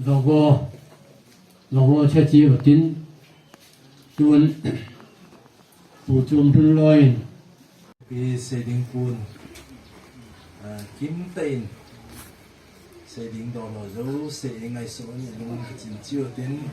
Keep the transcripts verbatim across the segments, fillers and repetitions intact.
Logo, logo che chi batin, tun, pu chum thun loin. Pi sei ding pun, ah, kim ta in, sei ding do lo zo, sei ngai so ni lung ka chin chiu tin.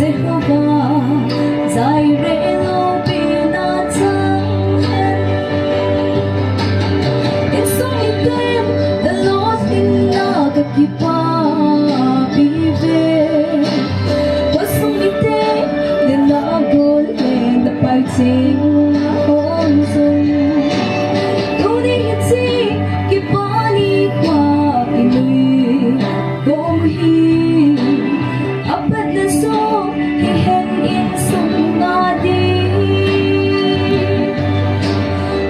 Jehovah Jireh lo pina chang hen. Insung miten nalolhinna kakipapi ve. Khosung miten nina gol le napai ching hong jong. Tuni hiche kipa nikho inui kom hi. Apat le so hihen insung a ding.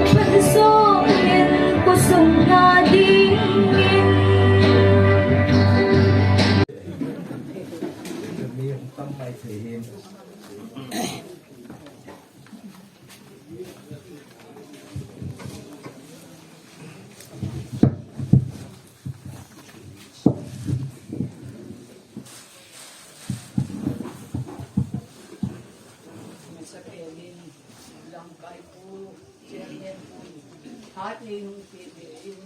Apat le so hihen khosung a ding. Masapen in, lamkai pu, chairman pu, hat in, P P in,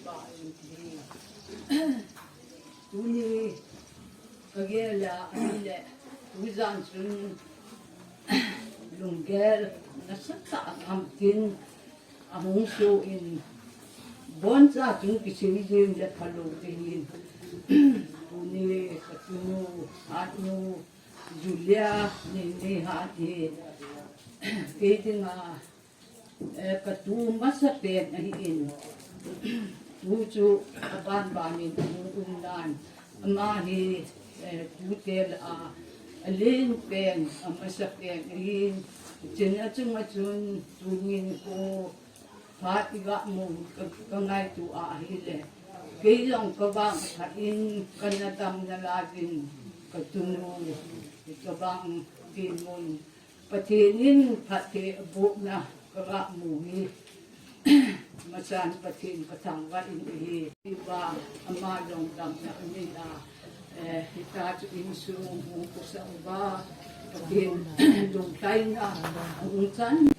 pa in, hi. Tuni, kagel a, ahile, tujan chun, lunggel, nasatah a hamtin, ahung so in, boncha chun kisei jing le phalou ding in, tuni, katunu, hatnu, Julia, Nini hat hi, kei dinga, Eh, katu masapen ahin. Tu chu abanbanin ahung um nan. Ama hi, eh, tute lah a, alen pen, amasapen ahin. Chun achung achun, tuni nikho, phat iga mu, ka, kangaito ahile. Kei jong kavang phat in, kana dam nalai in, katunu, kavang dinmun. Pathen in phatthei abohna kaga mu hi, masan Pathen kathangvah in ahi. Hiva ama jong damna anei a, eh, hita chu insung hung kosah uva, Pathen lungtaina ahung chan.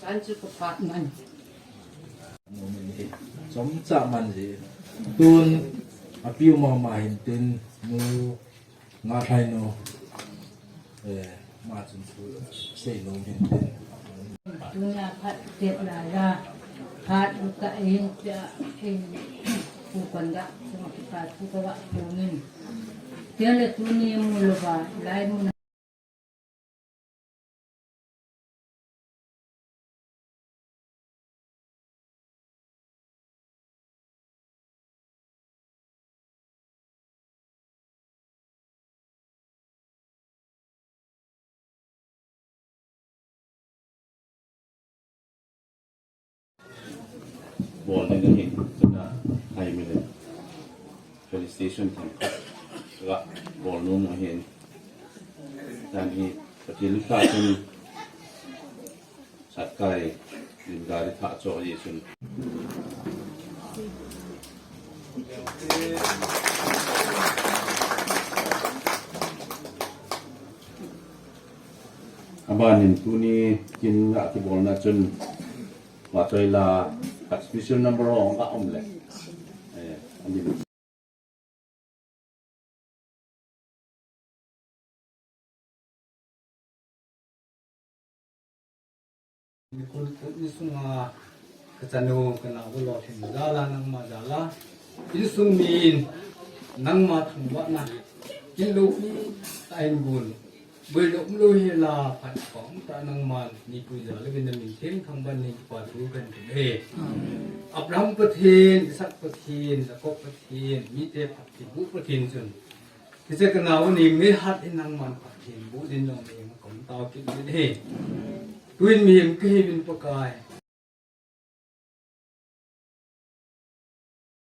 San chu ka phat man. Chomcha man ji. Tun apiu mama hin tin nu Ngaithlai nu. Eh, ma chun thu sei nom hin tin. Tuna phat tet la la. Phat u ka hin ta hin pu kan da. Suma ki phat pu ka wa pu nin. Tia le tuni mu lo ba lai mu. Bol ding ahin, chuna hai mi le felicitation thangkhat ga bol nom ahin. Tan hi Pathen lungset chun Satkai lim gari thah cho ji chun. Abanin tuni kin a kibolna chun, Vahchoi la special number ho nga um le. Eh, amin. Nikho tup ni sunga kachanu kanao lolhin jal a nangma jal a insung min nangma thangvahna kinlou tah in gon boina umlou hel a phat pang tah nangman nikho jal a vin namin theng thangvah in kipa thu kahin thum e. Abraham Pathen, Isaac Pathen, Jacob Pathen, mite phattheiboh Pathen chun hiche kanao Nengneihal hi nangman phattheiboh din nangma henga kaum tao kit in ahi. Tuin mihem kahiuvin Pakai,